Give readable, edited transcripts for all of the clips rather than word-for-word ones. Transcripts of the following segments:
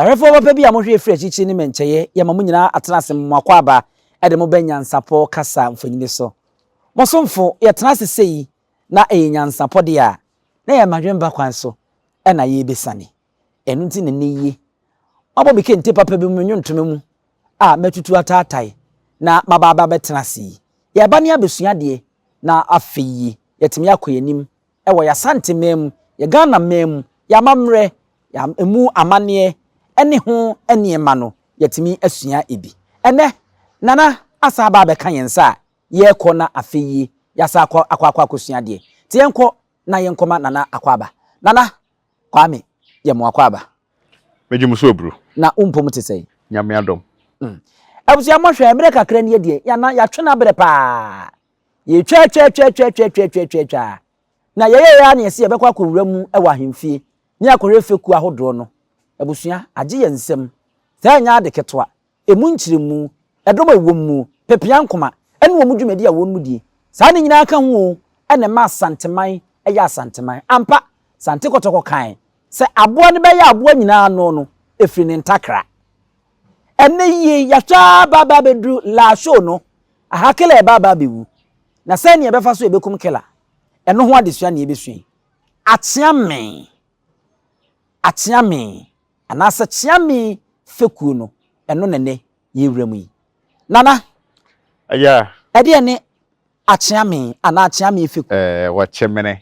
Ahwɛfoɔ papa bi a mohwɛ firi akyirikyiri ne mmɛnkyɛeɛ, yɛma mo nyinaa atena ase mo akwaaba de mo ba nyansapɔ kasa mfonini so. Mo somfo, yɛtena ase sei na ɛyɛ nyansapɔ deɛ a, na ɛyɛ mmadwemba kwan so na yɛrebɛsiane. Ɛno nti na nnɛ yi, mabɔ me kente papa bi mu, me nnwontoma mu a matutu ataatae na maba aba abɛtena ase yi. Yɛreba ne abɛsua adeɛ na afei yi, yɛatumi akɔ yɛn anim wɔ yɛn Asante man mu, yɛn Ghana man mu, yɛn amammerɛ, yɛn ɛmu amanneɛ ne ho nneɛma no, yɛatumi asua bi. Ɛnnɛ, Nana asan aba abɛka yɛn nsa a yɛrekɔ na afei yi, yɛasan akɔ akɔ akɔ akɔsua adeɛ. Nti yɛnkɔ na yɛnkɔma Nana akwaaba. Nana Kwame, yɛ mo akwaaba. Megye mo so aburo. Na wo mpom te sɛn? Nyame adom. Mm. Abusua mohwɛ, mmerɛ kakra nie deɛ, yɛana yɛatwe no aberɛ paa. Yɛtwatwatwatwatwatwatwatwa. Na yɛyɛeɛ ara na yɛse yɛbɛkɔ akɔwura mu wɔ ahemfie ne akɔhwɛ fekuo ahodoɔ no. Abusua, agye yɛn nsam. Sɛ ɛnyɛ ade ketewa. Emu nkyerɛmu, ɛdɔm a ɛwɔ mu, pepeankoma, ne wɔn dwumadi a wɔn die. Saa ne nyinaa ka ho o, na ɛma Asanteman yɛ Asanteman. Ampa, Sante Kɔtɔkɔ kae sɛ aboa no bɛyɛ aboa nyinaa ano no, ɛfiri ne ntakra. Ɛnnɛ yi, yɛahwɛ ara ba aba abɛduru La Show no, aha Killer ɛba aba abɛwu. Na sɛn ne yɛbɛfa so yɛbɛkum Killer? Ɛno ho adesua na yɛbɛsua yi. Akyeame, Akyeame, anaasɛ Kyeame fekuo no, ɛno na ɛnnɛ yɛrewura mu yi. Nana, Agya. ɛdeɛn ne Akyeame anaa Kyeame fekuo? Ɛɛ, Ɔkyemene,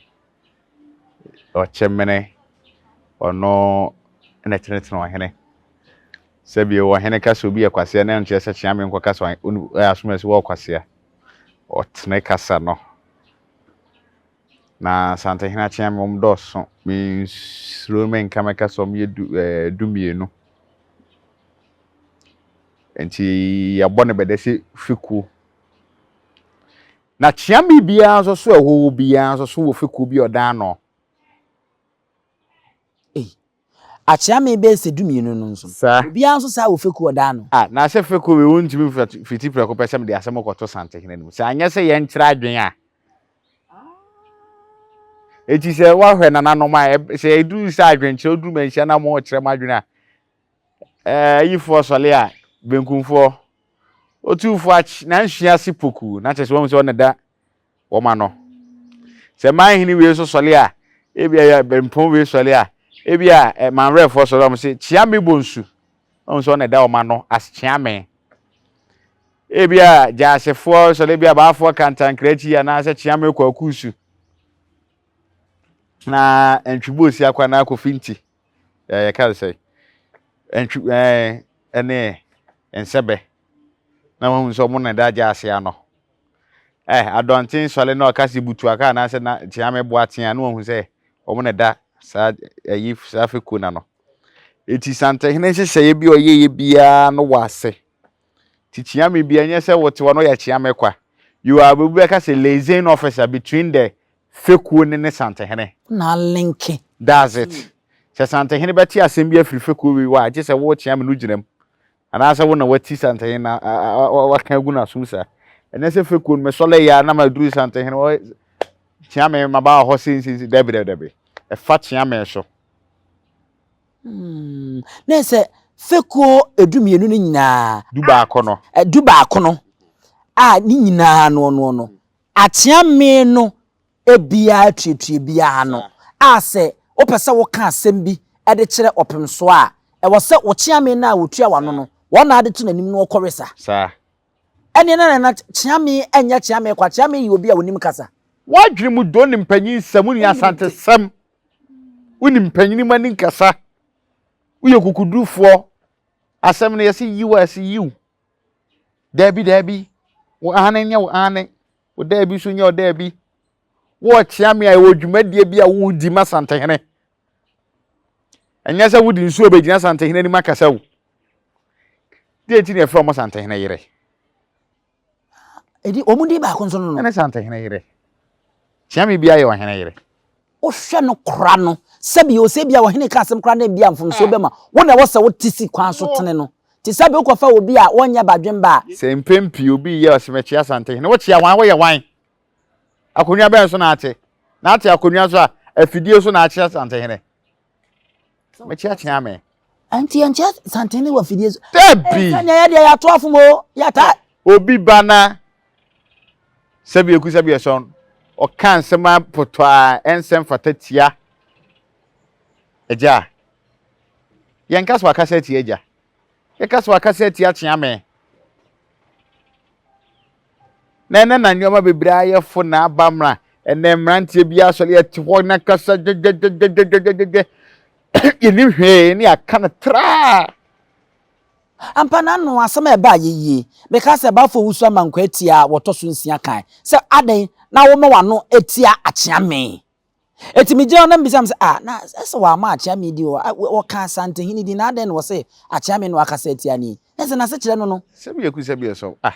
Ɔkyemene, ɔno na ɛtenetene ɔhene. Sɛ bio, ɔhene ka sɛ obi yɛ kwasea na ɛnkyerɛ sɛ Kyeame nkɔka sɛ asomasi wɔ ɔkwasea. Ɔtene kasa no. Na Asantehene Akyeame wɔn dɔɔso. Mensuro menka mɛka sɛ wɔn yɛ du ɛɛ dumienu. Nti yɛabɔ no bɛdɛ sɛ fekuo. Na Kyeame biara nso so ɛhɔ hɔ biara nso so wɔ fekuo bi a ɔda ano. Ei, Akyeame bɛyɛ sɛ dumienu no nso. Saa. Obiara nso saa wɔ fekuo ɔda ano. Ah, na sɛ fekuo wei wontumi mfiti prɛko pɛ sɛ mede asɛm kɔto Santehene anim. Sɛ anyɛ sɛ yɛnkyerɛ adwene a. Enti sɛ woahwɛ nananom a, sɛ ɛduru sɛ adwenkyerɛ, woduru manhyia na morekyerɛ mo adwene a, ɛɛ, ayifoɔ sɔle a, benkumfoɔ, otumfoɔ akye, nansua ase poku, na kyerɛ sɛ wɔn sɛ ɔna da wɔn ano. Sɛ manhene wei nso sɔle a, ebi a bɛmpɔn wei sɔle a, ebi a manwerɛfoɔ sɔle a, wɔn sɛ kyea me bɔ nsu, wɔn sɛ ɔna da wɔn ano as kyea me. Ebia Gyaasefoɔ sɔre ebia Baafoɔ Kantankrakyi anaasɛ Kyeame Kwakuusu na Ntwibuosi akɔ anaa Kofi Nti ɛɛ yɛka no sɛ Ntwi ɛɛ ɛne Nsɛbɛ na wɔn sɛ wɔn na ɛda Gyaase ano. Ɛɛ Adɔnten sɔre na ɔka sɛ Butuaka anaasɛ na Kyeame Boaten a na wɔn sɛ wɔn na ɛda saa ɛyi saa fekuo no ano. Eti Santehene nhyehyɛeɛ bi a ɔyɛeɛ biara no wɔ ase. Ti kyeame bi ɛnyɛ sɛ wote hɔ no yɛ kyeame kwa. You are obi bɛka sɛ liaison officer between the fekuo ne ne santehene. Na alinke. That's it. Sɛ santehene bɛte asɛm bi afiri fekuo wei hɔ a, gye sɛ wo kyeame no gyina mu. Anaasɛ wo na wati santehene na waka agu n'asom saa. Ɛnyɛ sɛ fekuo no mesɔle yɛ a na maduru santehene hɔ kyeame maba wɔ hɔ sei sei sei. Dabi dabi dabi. Ɛfa kyeame so. Hmm, na sɛ fekuo edumienu no nyinaa. Dubaako no. Dubaako no a ne nyinaa no no no akyeame no ebiara tuatua biara no a sɛ wopɛ sɛ woka asɛm bi de kyerɛ ɔpemsoɔ a ɛwɔ sɛ wo kyeame no a wɔtua w'ano no wɔn na ade to n'anim no ɔkɔwe sa. Saa. Ɛneɛ na nana kyeame nyɛ kyeame kwa, kyeame yɛ obi a onim kasa. W'adwene mu dɔ nim panyinsɛm, wonni asantesɛm. Wonim mpanyin mu ani nkasa. Woyɛ kukudurufoɔ. Asɛm no yɛse yiw a yɛse yiw. Daabi daabi. Wo aane nyɛ wo aane. Wo daabi nso nyɛ wo daabi. Woɔkyea me a ɛwɔ dwumadie bi a wodi ma Santehene. Ɛnyɛ sɛ wode nsuo bɛgyina Santehene anim akasa o. Deɛ nti na yɛfrɛ wɔn Santehene yere. Edi wɔn din baako nso no no. Ɛne Santehene yere. Kyeame biara yɛ ɔhene yere. Wohwɛ no kora no, sɛbi o, sɛ ebia ɔhene ka asɛm koraa na ebia mfomsoɔ bɛma wo na ɛwɔ sɛ wote si kwan so tene no. Te sɛ bi wokɔfa obi a wɔnyɛ badwemba a. Sɛ mpɛn pii obi reyɛ ɔse mekyea Santehene, wokyea hwan? Woyɛ hwan? Akonnwa bɛn so na ate? Na ate akonnwa so a, afidie so na akyea Santehene? Mekyea Kyeame. Nti yɛnkyɛ santene wɔ afidie so. Dabi. Sɛnea yɛ deɛ yɛato afom o, yɛata. Obi ba na sɛbi eku sɛbi ɛsɔn, ɔka nsɛm apotɔ a ɛnsɛ mfata tia agya a, yɛnka sɛ wakasa atia agya. Yɛka sɛ wakasa atia kyeame. Na ɛnɛ na nneɛma bebree ayɛ fo na aba mmra. Ɛnɛ mmeranteɛ bi asɔre yɛte hɔ na kasa gyɛgyɛgyɛgyɛgyɛgyɛ. Yɛnim hwee ne yɛaka no traa. Ampa n'ano asɛm a ɛbaa yɛ yie. Meka sɛ Balfour wusu ama nkwa atia a wɔtɔ so nsia kae sɛ adɛn na woma w'ano atia akyeame. Enti megyina hɔ na mebisa me sɛ, ah, na ɛsɛ wɔama akyeame din o, wɔka Asantehene din na adɛn na wɔse akyeame na wakasa atia no yi? Na ɛsɛ n'asekyerɛ no no. Sɛbi aku sɛbi ɛsɔ ah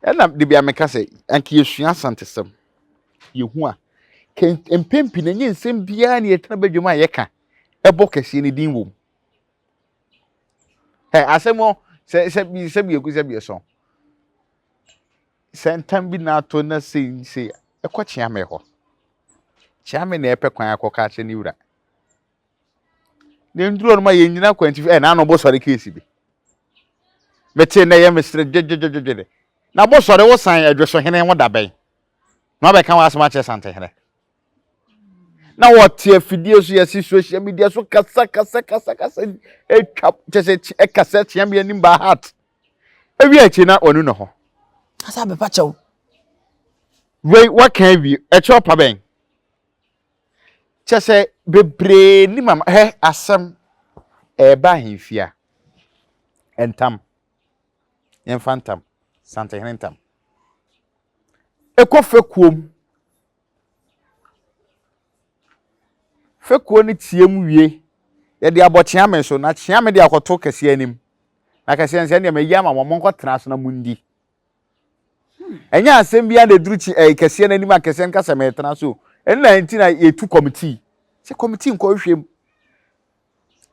ɛna de bia meka sɛ anka yɛsua Asantesɛm yɛhu a mpɛn pii na ɛnyɛ nsɛm biara na yɛtena badwam a yɛka ɛbɔ kɛseɛ no din wom. Ɛ asɛm ɔ sɛ sɛ bi sɛ bi egu sɛ bi ɛsɔn. Sɛ ntam bi na ato na sei sei ɛkɔ kyeame hɔ. Kyeame na ɛpɛ kwan akɔka akyerɛ ne wura. Na nduro no ma yɛn nyina kwantifi ɛ na ano bosɔre keesi bi. Mete na ɛyɛ mesere dwedwedwedwede. Na bosɔre wo san adwoso hene ho da bɛn? Na wabɛka w'asɛm akyerɛ santehene. Na wɔte afidie so yɛsi social media so kasa kasa kasa kasa atwa kyɛ sɛ ɛkasa kyea me anim ba heart ewi akyi na ɔnu ne ho. Asa abɛpa kyɛw. Wei waka awie ɛkyɛ ɔpa bɛn kyɛ sɛ bebree ni mama hɛ asɛm ɛɛba ahemfie a ntam yɛmfa ntam santehene ntam ɛkɔ fekuom Fekuo no team wie, yɛde abɔ kyeame so, na kyeame de akɔto kɛseɛ anim. Na kɛseɛ no sɛ ɛndeɛ mayi ama mo, monkɔtena so na mondi. Ɛnyɛ asɛm biara na ɛduru kye ɛɛ kɛseɛ no anim a kɛseɛ no ka sɛ meretena so. Ɛno na nti na yɛtu kɔmitii. Sɛ kɔmitii nkɔhwehwɛ mu.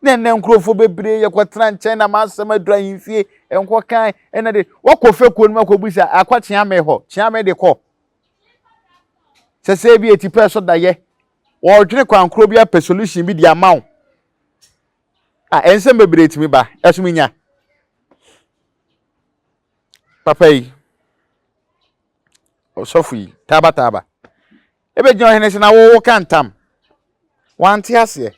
Na ɛnɛ nkurɔfoɔ bebree yɛkɔtena nkyɛn na m'asɛm aduru ahemfie nkɔkan ɛna de wɔkɔ fekuo no mu akɔbisa akɔ kyeame hɔ kyeame de kɔ sɛ sɛ ebi eti pɛ so dayɛ wɔredwene kwan koro bi apɛ solution bi de ama wo a ɛnsɛm bebree tumi ba ɛso nya papa yi ɔsɔfo yi taaba taaba ebɛgyina ɔhene sɛ na wɔwɔ ka ntam wante aseɛ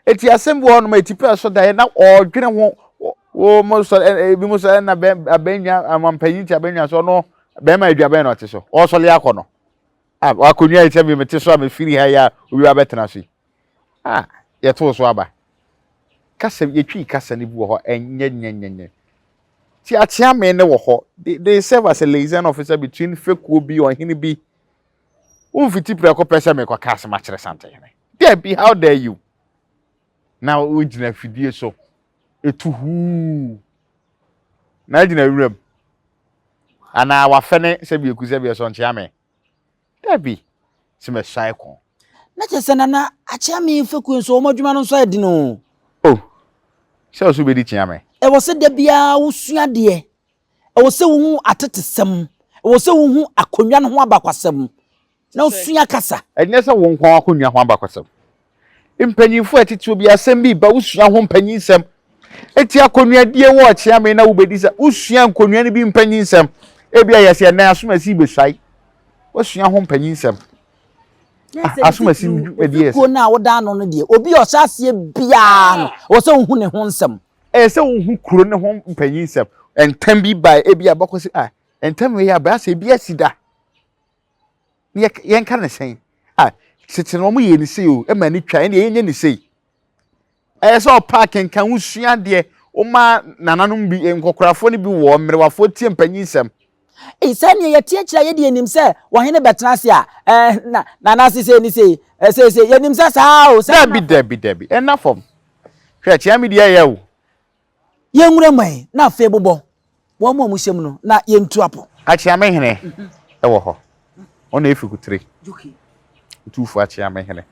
Eti asɛm bi wɔ hɔnom a eti pɛ so daeɛ na ɔredwene ho wo mo sɔ ebi mo sɔ ɛna bɛn abɛnwa amampanyin ti abɛnwa so ɔno bɛrima adwa bɛn na ɔte so ɔresɔle akɔ no a akonnwa yi sɛ mi mete so a mefiri ha yi a obi ba bɛtena so yi a yɛtoo so aba kasa yɛtwi kasa no bi wɔ hɔ ɛnyɛ nyɛ nyɛ nyɛ ti akyeame ne wɔ hɔ they they serve as a liaison officer between fekuo bi ɔhene bi womfiti prɛko pɛ sɛ mekɔka asɛm akyerɛ santehene Dabi, how dare you? Na wogyina afidie so etu huu na agyina wuram anaa wafɛ ne sɛbi eku sɛbi ɛsɔ nkyeame. Dabi, sɛ mɛsuae kɔn. Na kyerɛ sɛ Nana Akyeame fekuo nso wɔn adwuma no nso ayɛ den o. Oh, sɛ ɔso bɛdi kyeame. Ɛwɔ sɛ da biara wosua adeɛ. Ɛwɔ sɛ wohu atetesɛm. Ɛwɔ sɛ wohu akonnwa no ho abakwasɛm. Na osua kasa. Ɛnyɛ sɛ wo nko ara w'akonnwa ho abakɔsɛm. Mpanyimfo a ɛtete obi asɛm bi reba, wosua ho mpanyinsɛm. Enti akonnwadie wɔ ɔkyeame na wobɛdi sɛ wosua nkonnwa no bi mpanyinsɛm. Ebia yɛ sɛ ɛnɛ asomasi besuae. Wasua ho mpanyinsɛm. Ah, asomasi dwumadie yɛ sɛ. Kuo no a woda ano no deɛ, obi a ɔhyɛ aseɛ biara no, ɛwɔ sɛ wohu ne ho nsɛm. Ɛyɛ sɛ wohu kuro no ho mpanyinsɛm. Ntam bi bae, ebia bɛkɔ sɛ, ah, ntam wei aba asɛ ebi asi da. Na yɛnka no sɛn? Ah, tete no wɔyɛ no sei o, ɛma ani twa, ɛnna yɛnyɛ no sei. Ɛyɛ sɛ ɔpa akenkan, wosua adeɛ, woma nananom bi, nkɔkorafoɔ no bi wɔ mmerewafoɔ tie mpanyin nsɛm. Ei, sɛdeɛ yɛte akyire a yɛde yɛnim sɛ ɔhene bɛtena ase a, ɛɛ, na, nana se sei ne sei, ɛɛ, sei sei, yɛnim sɛ saa o, saa Dabi, dabi, dabi, ɛnna fam. Hwɛ, kyea me deɛ ɛyɛ o. Yɛnwura mu ɛ, na afei bobɔ wɔn a wɔhyɛ mu no, na yɛntu apo. Akyeamehene wɔ hɔ. Ɔna efi Kutre. Otumfoɔ Akyeamehene.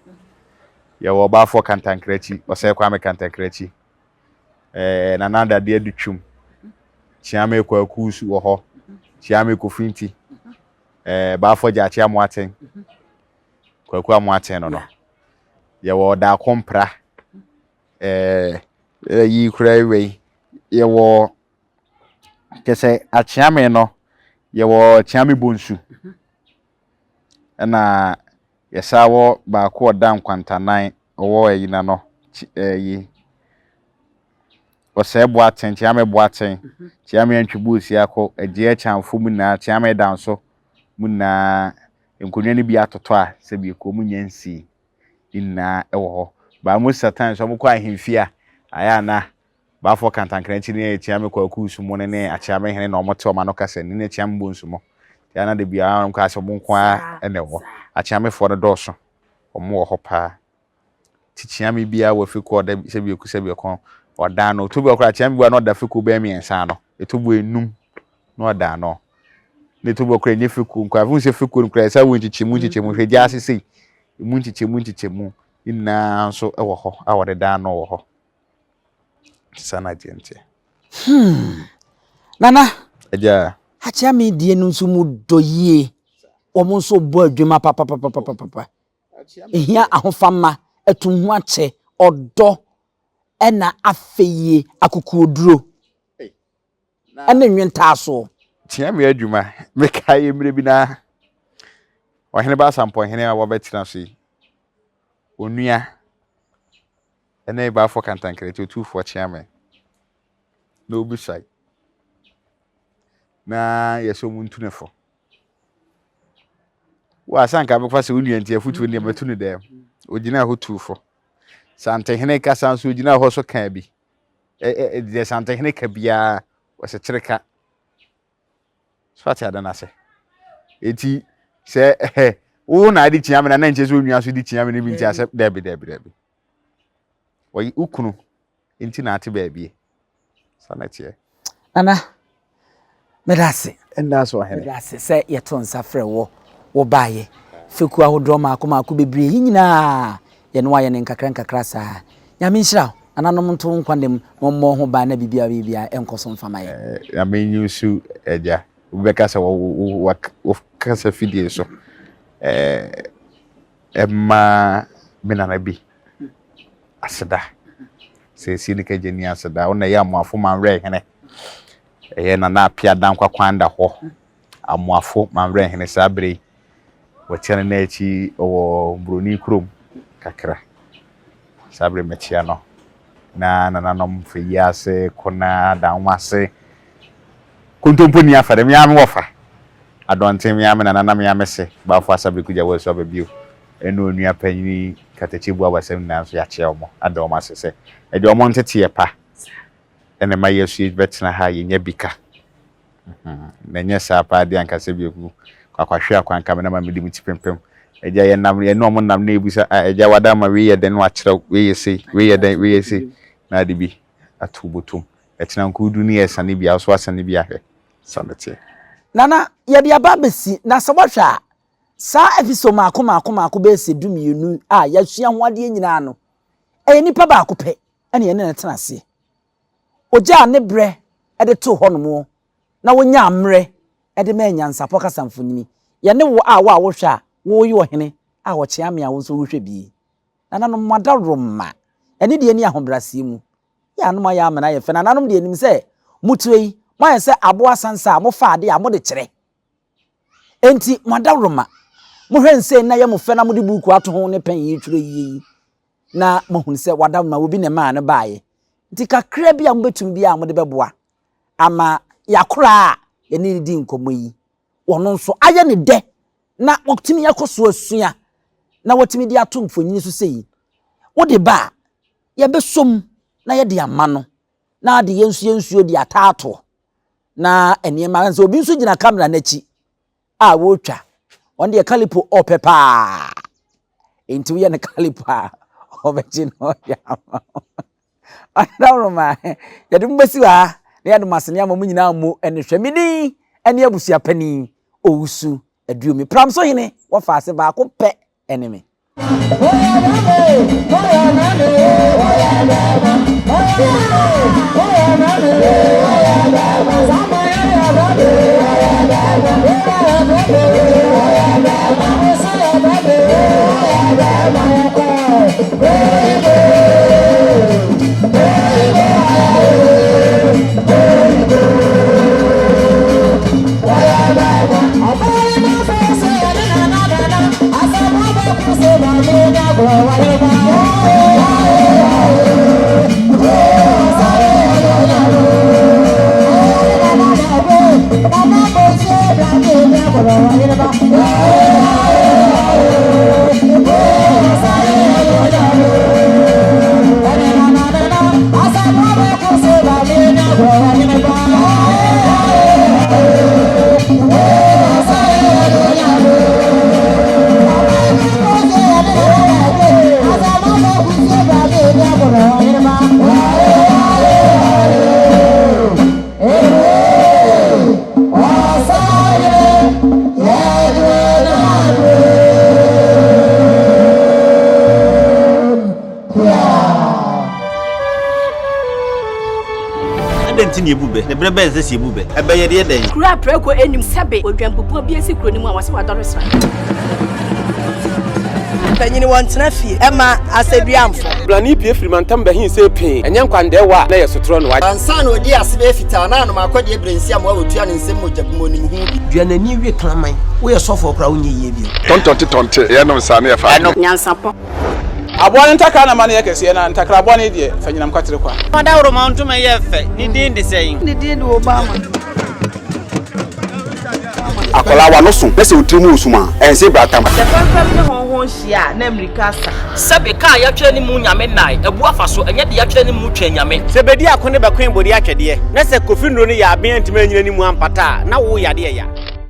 Yɛwɔ Ɔbaafoɔ Kantankrakyi, Ɔsɛe Kwame Kantankrakyi. Ɛɛ Nana Dadeɛ Adutwum. Kyeame Kwaku nso wɔ hɔ. Kyeame Kofi Nti. Ɛɛ Baafoɔ Gyaakye Amoaten. Kwaku Amoaten no no. Yɛwɔ Ɔdaako Mpra. Ɛɛ. Ɛyi koraa wei yɛwɔ kyɛ sɛ akyeame no yɛwɔ kyeame bonsu ɛna yɛsan wɔ baako ɔda nkwantanan ɔwɔ ɛyi na no ɛyi ɔsɛe boaten kyeame boaten kyeame antwi buosi akɔ agye akyamfo mu nyinaa kyeame danso mu nyinaa nkonnwa no bi atotɔ a sɛbi kurom nya nsii ne nyinaa wɔ hɔ. But most of the times wɔn kɔ ahemfie a, ayɛ a na Baafoɔ Kantankrankyi ne Kyeame Kwaku Nsumo no ne Akyeame Hene na wɔn te wɔn ano kasa ni ne Kyeame Bonsumo. Nti ana da biara wɔn kaa sɛ wɔn nko ara na ɛwɔ. Akyeamefoɔ no dɔɔso, wɔn wɔ hɔ paa. Ti Kyeame biara wɔ fekuo a ɔda sɛbi eku sɛbi ɛkɔn ɔda ano. Ɛtɔ bi wɔ koraa Kyeame bi wɔ hɔ a na ɔda fekuo bɛyɛ mmiɛnsa ano, ɛtɔ bi wɔ enum na ɔda ano. Na ɛtɔ bi wɔ koraa ɛnyɛ fekuo nko ara. Wohu sɛ fekuo no koraa ɛsan wɔ nkyekyɛmu nkyekyɛmu hwɛ gya ase sei. Emu nkyekyɛmu nkyekyɛmu nyinaa nso wɔ hɔ a wɔde da ano wɔ hɔ. Saa na adeɛ no teɛ. Hmm. Nana. Agya. Akyeame deɛ no nso mu dɔ yie. Wɔn nso bɔ adwuma papapapapapa. Ehia ahofama, atum ho akyɛ, ɔdɔ, ɛna afɛyie, akokoɔduro. Ɛne nwentaasoɔ. Tia me adwuma. Mekae mmerɛ bi na Ɔhene Basampɔhene a wabɛtena so yi, onua ne Baafoɔ Kantankrati Otumfoɔ Kyeame na ɔbisae na yɛsɛ ɔmo ntu ne fo. Wo a sɛ anka bɛfa sɛ wo nua nti afotuo deɛ mɛtu no dɛm. Ɔgyinaa hɔ tuu fo. Santehene kasa nso ɔgyinaa hɔ so kaa bi. Deɛ Santehene ka biara wɔsɛ kyere ka. So ate ade no ase? Eti sɛ ɛhɛ wo na ade kyia me na na nkyɛ sɛ onua so de kyia me no bi nti asɛ daabi daabi daabi. Wɔyi wo kunu nti na ate baabi. Saa na ɛteɛ. Nana, meda ase. Ɛnna so ɔhene. Meda ase sɛ yɛto nsa frɛ wɔ wobaeɛ. Fekuo ahodoɔ mmaako mmaako bebree yi nyinaa yɛne wo ayɛ no nkakra nkakra saa. Nyame nhyira wo. Nananom nto wo nkwa nna mu na wɔmmɔ wo ho ban na biribiara a woyɛ biara ɛnkɔ so mfa ma yɛn. Nyame nyi wo so agya. Obi bɛka sɛ wo kasa fidie so ɛma me nana bi aseda. Sɛ ɛsi ne kagya ni aseda. Wo na ɛyɛ Amoafo Manwerɛ hene. Ɛyɛ Nana Appiah Dankwa kwan da hɔ. Amoafo Manwerɛ hene saa berɛ yi. Wɔkyia no n'akyi wɔ Buroni kurom kakra. Saa berɛ mɛkyia no. Na nananom fɛ yi ase, Kona, Danwase, Kontompo ni afa dɛ, me ara me wɔfa. Adɔnten me ara me nana na me ara me se, Bafo Asabeku gya wasu aba bio. Ɛne onua panyini Katakye Buabasɛm nyinaa nso yɛakyea wɔn, ada wɔn ase sɛ ɛdeɛ wɔn nteteɛ pa na ɛma yɛasu bɛtena ha a yɛnya bi ka. Na ɛnyɛ saa paa deɛ anka sɛ biaku kwakwahwe akwanka me na ma mede me ti pempem. Agya yɛnam yɛne wɔn nam na yɛbisa a agya wada ama wei yɛ dɛn na wakyerɛw wei yɛ sei wei yɛ dɛn wei yɛ sei na ade bi ato botom. Ɛkyena nkodu ne yɛsane bi a wo so asane bi ahwɛ. Saa na ɛteɛ. Nana, yɛde aba abɛsi, na sɛ woahwɛ a, saa episode mmaako mmaako mmaako bɛyɛ sɛ dumienu a yɛasua ho adeɛ nyinaa no, ɛyɛ nipa baako pɛ na yɛne no tena aseɛ. Ɔgyaa ne berɛ de too hɔnom na ɔnyaa mmerɛ de maa nyansapɔ kasamfonini. Yɛne wo a wo a wohwɛ a woyɛ ɔhene a ɔkyea me a wo nso wohwɛ bi. Nananom mo adaworoma, anidie ne ahobrɛaseɛ mu, Yɛ anom ayɛ amena ayɛ fɛ. Nananom deɛ nim sɛ motuo yi, moayɛ sɛ aboa asansa a mofa adeɛ a mode kyerɛ. Enti mo adaworoma, mohwɛ nsei na yɛ mo fɛ na mode buuku ato ho ne pɛn yi twerɛ yie yi na moahunu sɛ wadaworoma obi na ɛmaa no baeɛ. Nti kakra bi a mobɛtumi biara a mode bɛboa ama yɛakora a yɛne no di nkɔmmɔ yi, ɔno nso ayɛ ne dɛ na watumi akɔ so asua na watumi de ato mfonini so sei. Wode ba a, yɛbɛsɔ mu na yɛde ama no na ade yɛn nso yɛn nsuo de ataatoɔ na nneɛma sɛ obi nso gyina kamera n'akyi a wɔretwa wɔn deɛ kalipo ɔpɛ paa nti woyɛ no kalipo a ɔbɛgye no ɔde ama ɔdawuroma yɛde mo bɛsi wɔ ha na yɛde mo asene ama mo nyinaa mo ɛne hwɛ me din ɛne abusua panin owusu aduomi pram so hene wɔfa ase baako pɛ ɛne me. Adɛn nti na yebu bɛ? Na bere bɛn na ɛsɛ sɛ yebu bɛ? Ɛbɛ yɛde yɛ dɛn? Kuro a prako nnim sɛbe odwanbubuo bi asi kuro no mu a wɔse wadɔre sra. Mpanyin wɔntena fie mma asɛduamfo. Brane pue firi mantam bɛhe sɛ pee, ɛnyɛ nkwandɛɛwa a na ɛyɛ sotorɔ na wagye. Ansa na ɔdii ase bɛyɛ fitaa na anom akɔdeɛ berɛ nsiamoa a ɔtua ne nsam mogya gu mu ɔnim ho bi. Dua n'ani we kraman. Woyɛ sɔfoɔ koraa wonyɛ yie bio. Tɔntɔnte tɔnte yɛnom saa ne yɛfa adeɛ. Nyansapɔ. Aboa no ntakra na ma no yɛ kɛseɛ, na ntakra bɔne deɛ, fa nyinam kwatere kwa. Ɔdawuroma ntoma yɛ fɛ, ne din de sɛn? Ne din de Obama. Akwadaa w'ano so na sɛ wo tiri mu resum a, ɛnse bratam. Sɛ fɛmfɛm ne hɔnhɔn hyia a, na mmirika asa. Sɛbe kaa yɛatwerɛ ne mu Nyame nnae abu afa so, ɛnyɛ deɛ yɛatwerɛ ne mu Twɛn Nyame. Sɛ bedi ako ne bɛkoe bode atwɛdeɛ, na sɛ Kofi nnuro no yɛ aben antumi anyina ne mu ampata a, na wo yadeɛ ya.